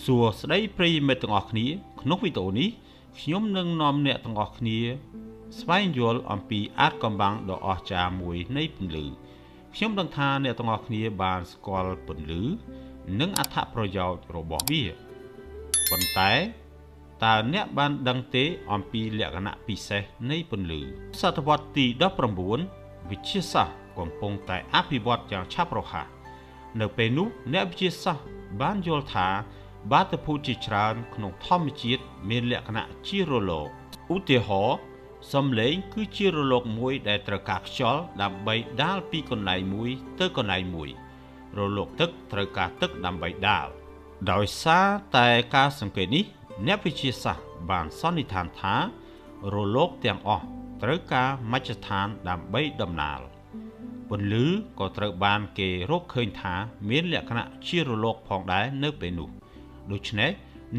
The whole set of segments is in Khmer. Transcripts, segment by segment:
សួស្តីប្រិយមិត្តទាំងអស់គ្នាក្នុងវីដេអូនេះខ្ញុំនឹងនាំអ្នកទាំងអស់គ្នាស្វែងយល់អំពីអាថ៌កំបាំងដ៏អស្ចារ្យមួយនៃពន្លឺខ្ញុំដឹងថាអ្នកទាំងអស់គ្នាបានស្គាល់ពន្លឺនិងអត្ថប្រយោជន៍របស់វាប៉ុន្តែតើអ្នកបានដឹងទេអំពីលក្ខណៈពិសេសនៃពន្លឺសតវត្សទី19វិទ្យាសាស្ត្រកំពុងតែអភិវឌ្ឍយ៉ាងឆាប់រហ័សនៅពេលនោះអ្នកវិទ្យាសាស្ត្របានយល់ថាបាតុភូតជាច្រើនក្នុងធម្មជាតិមានលក្ខណៈជារលកឧទាហរណ៍សំឡេងគឺជារលកមួយដែលត្រូវការខ្យល់ដើម្បីដាល់ពីកន្លែងមួយទៅកន្លែងមួយរលកទឹកត្រូវការទឹកដើម្បីដាល់ដោយសារតែការសង្កេតនេះអ្នកវិទ្យាសាស្ត្របានសន្និដ្ឋានថារលកទាំងអស់ត្រូវការមជ្ឈដ្ឋានដើម្បីដំណើរពន្លឺក៏ត្រូវបានគេរកឃើញថាមានលក្ខណៈជារលកផងដែរនៅពេលនោះដូច្នេះ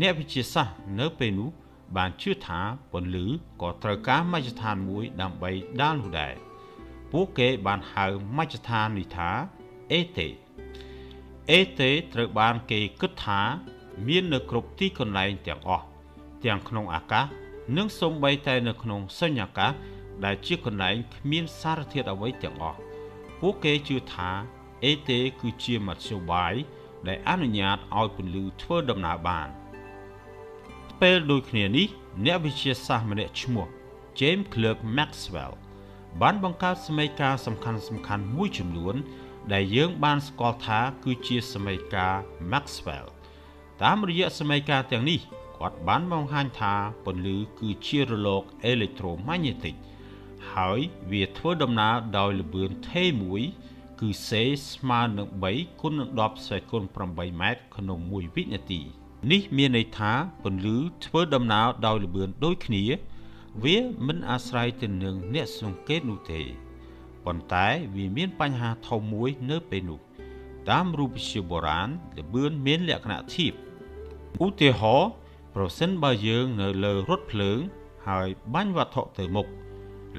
អ្នកវិទ្យាសាស្ត្រនៅពេលនោះបានជឿថាពន្លឺក៏ត្រូវការមជ្ឈដ្ឋានមួយដើម្បីដាល់នោះដែរពួកគេបានហៅមជ្ឈដ្ឋាននេះថាអេតេអេតេត្រូវបានគេគិតថាមាននៅគ្រប់ទីកន្លែងទាំងអស់ទាំងក្នុងអាកាសនិងសូម្បីតែនៅក្នុងសុញ្ញអាកាសដែលជាកន្លែងគ្មានសារធាតុអ្វីទាំងអស់ពួកគេជឿថាអេតេគឺជាមធ្យោបាយដែលអនុញ្ញាតឲ្យពន្លឺធ្វើដំណើរបានពេលដូចគ្នានេះអ្នកវិទ្យាសាស្ត្រម្នាក់ឈ្មោះ James Clerk Maxwell បានបង្កើតសមីការសំខាន់ៗមួយចំនួនដែលយើងបានស្គាល់ថាគឺជាសមីការ Maxwell តាមរយៈសមីការទាំងនេះគាត់បានបង្ហាញថាពន្លឺគឺជារលកអេឡិចត្រូម៉ាញេទិកហើយវាធ្វើដំណើរដោយល្បឿនថេរមួយគឺ C ស្មើនឹង3គុណនឹង10សេគុណ8ម៉ែត្រក្នុង1វិនាទីនេះមានន័យថាពន្លឺធ្វើដំណើរដោយល្បឿនដូចគ្នាវាមិនអាស្រ័យទៅនឹងអ្នកសង្កេតនោះទេប៉ុន្តែវាមានបញ្ហាធំមួយនៅពេលនោះតាមរូបវិទ្យាបុរាណល្បឿនមានលក្ខណៈធៀបឧទាហរណ៍ប្រសិនបើយើងនៅលើរថភ្លើងហើយបាញ់វត្ថុទៅមុខ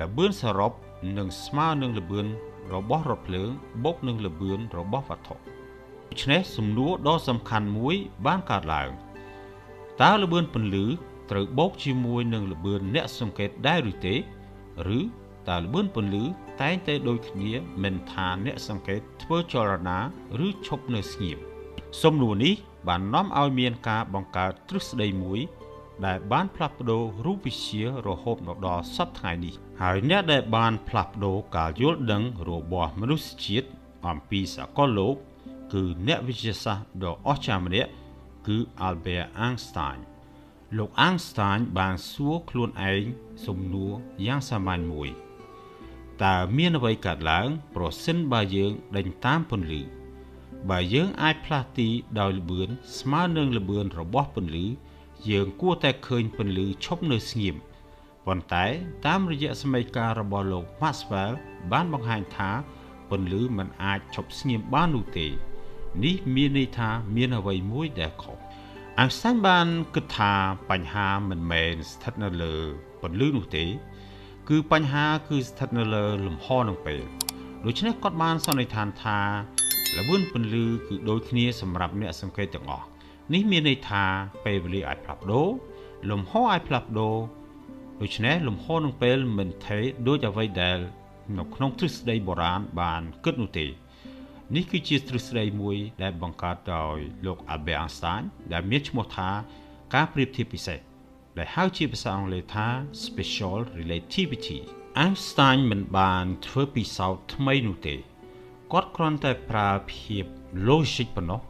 ល្បឿនសរុបនឹងស្មើនឹងល្បឿនរបស់រថភ្លើងបូកនឹងល្បឿនរបស់វត្ថុដូច្នេះសំណួរដ៏សំខាន់មួយបានកើតឡើងតើល្បឿនពន្លឺត្រូវបូកជាមួយនឹងល្បឿនអ្នកសង្កេតដែរឬទេឬតើល្បឿនពន្លឺតែងតែដូចគ្នាមិនថាអ្នកសង្កេតធ្វើចលនាឬឈប់នៅស្ងៀមសំណួរនេះបាននាំឲ្យមានការបង្កើតទ្រឹស្ដីមួយដែលបានផ្លាស់ប្ដូររូបវិទ្យារហូតមកដល់សព្វថ្ងៃនេះហើយអ្នកដែលបានផ្លាស់ប្ដូរការយល់ដឹងរបស់មនុស្សជាតិអំពីសកលលោកគឺអ្នកវិទ្យាសាស្ត្រដ៏អស្ចារ្យម្នាក់គឺ Albert Einstein លោក Einstein បានសួរខ្លួនឯងសំណួរយ៉ាងសាមញ្ញមួយតើមានអ្វីកើតឡើងប្រសិនបើយើងដេញតាមពន្លឺបើយើងអាចផ្លាស់ទីដោយល្បឿនស្មើនឹងល្បឿនរបស់ពន្លឺយើងគួរតែឃើញពន្លឺឈប់នៅស្ងៀមប៉ុន្តែតាមរយៈសមីការរបស់លោក Maxwell បានបង្ហាញថាពន្លឺមិនអាចឈប់ស្ងៀមបាននោះទេនេះមានន័យថាមានអ្វីមួយដែលខុស Einstein បានគិតថាបញ្ហាមិនមែនស្ថិតនៅលើពន្លឺនោះទេគឺបញ្ហាគឺស្ថិតនៅលើលំហនឹងពេលដូច្នេះគាត់បានសន្និដ្ឋានថាល្បឿនពន្លឺគឺដូចគ្នាសម្រាប់អ្នកសង្កេតទាំងអស់នេះមានន័យថាពេលវេលាអាចផ្លាស់ប្ដូរលំហអាចផ្លាស់ប្ដូរដូច្នេះលំហនឹងពេលមិនថេរដូចអ្វីដែលនៅក្នុងទ្រឹស្ដីបុរាណបានគិតនោះទេនេះគឺជាទ្រឹស្ដីមួយដែលបង្កើតដោយលោក Albert Einstein ដែលមានឈ្មោះថាការប្រៀបធៀបពិសេសដែលហៅជាភាសាអង់គ្លេសថា Special Relativity Einstein មិនបានធ្វើពិសោធន៍ថ្មីនោះទេគាត់គ្រាន់តែប្រើភាព logic ប៉ុណ្ណោះ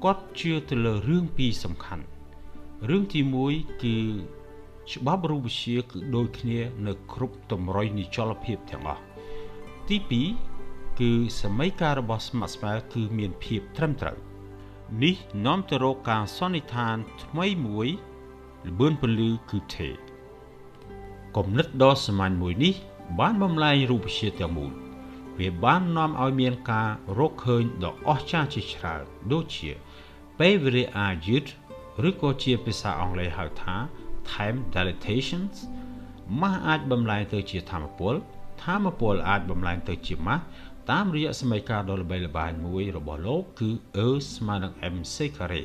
គាត់ជឿទៅលើរឿងពីរសំខាន់រឿងទី1គឺច្បាប់រូបវិទ្យាគឺដូចគ្នានៅគ្រប់តម្រុយនៃចលភាពទាំងអស់ទី2គឺសមីការរបស់ Maxwell គឺមានភាពត្រឹមត្រូវនេះនាំទៅរកការសន្និដ្ឋានថ្មីមួយល្បឿនពន្លឺគឺថេរគំនិតដ៏សាមញ្ញមួយនេះបានបំលែងរូបវិទ្យាទាំងមូលវាបាននាំឲ្យមានការរកឃើញដ៏អស្ចារ្យជាច្រើនដូចជាពេលវេលាអាចយឺតឬក៏ជាភាសាអង់គ្លេសហៅថា time dilatations ម៉ាស់អាចបំលែងទៅជាធម្មពលធម្មពលអាចបំលែងទៅជាម៉ាស់តាមរយៈសមីការដ៏ល្បីល្បាញមួយរបស់លោកគឺ E ស្មើនឹង mc ការ៉េ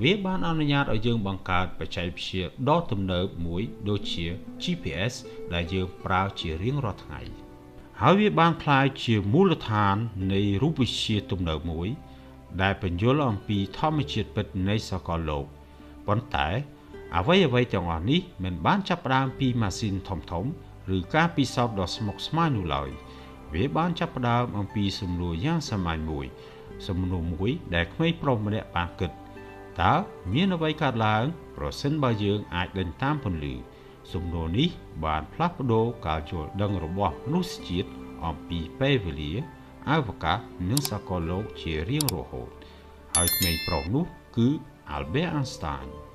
វាបានអនុញ្ញាតឲ្យយើងបង្កើតបច្ចេកវិទ្យាដ៏ទំនើបមួយដូចជា GPS ដែលយើងប្រើជារៀងរាល់ថ្ងៃ ហើយវាបានក្លាយជាមូលដ្ឋាននៃរូបវិទ្យាទំនើបមួយ ដែលពន្យល់អំពីធម្មជាតិពិតនៃសកលលោក។ ប៉ុន្តែអ្វីៗទាំងអស់នេះមិនបានចាប់ផ្ដើមពីម៉ាស៊ីនធំៗ ឬការពិសោធន៍ដ៏ស្មុគស្មាញនោះឡើយ។ វាបានចាប់ផ្ដើមអំពីសំណួរយ៉ាងសាមញ្ញមួយ សំណួរមួយដែលក្មេងប្រុសម្នាក់បានគិត តើមានអ្វីកើតឡើងប្រសិនបើយើងអាចដេញតាមពន្លឺ? សំណួរនេះបានផ្លាស់ប្ដូរការយល់ដឹងរបស់មនុស្សជាតិអំពីពេលវេលា អវកាស និងសកលលោកជារៀងរហូត។ ហើយក្មេងប្រុសនោះគឺ Albert Einstein។